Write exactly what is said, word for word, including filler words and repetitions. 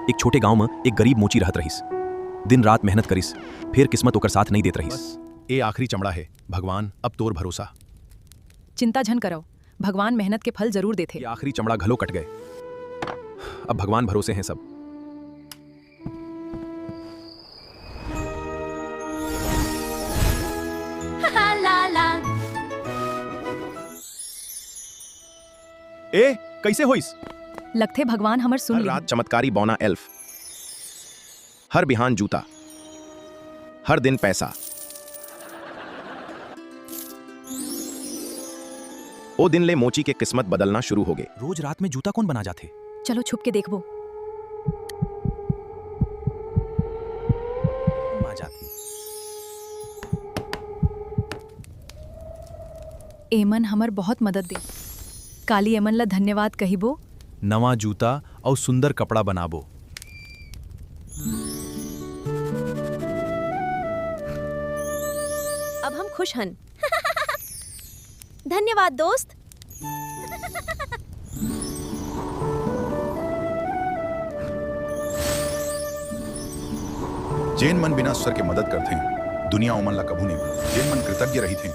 एक छोटे गांव म एक गरीब मोची रहत रहिस। दिन रात मेहनत करिस, फेर किस्मत ओकर साथ नइ देत रहिस। बस, ए आखिरी चमड़ा हे। भगवान, अब तोर भरोसा। चिंता झन करव, भगवान मेहनत के फल जरूर देथे। ये आखिरी चमड़ा घलो कट गए। अब भगवान भरोसे हैं सब। ए, कइसे होइस? लगथे भगवान हमर सुन हर लिही। रात चमत्कारी बौना एल्फ। हर बिहान जूता। हर दिन पैसा। ओ दिन ले मोची के किस्मत बदलना शुरू होगे। रोज रात में जूता कोन बना जाथे? चलो छुप के देखबो। आ जाथे। एमन हमर बहुत मदद दे। काली एमन ला धन्यवाद कहिबो। नवा जूता अउ सुंदर कपड़ा बनाबो। अब हम खुश हन। धन्यवाद दोस्त। जेन मन बिना स्वर के मदद करथे, दुनिया ओमन ला कभू नइ भूलय। जेन मन कृतज्ञ रहिथे,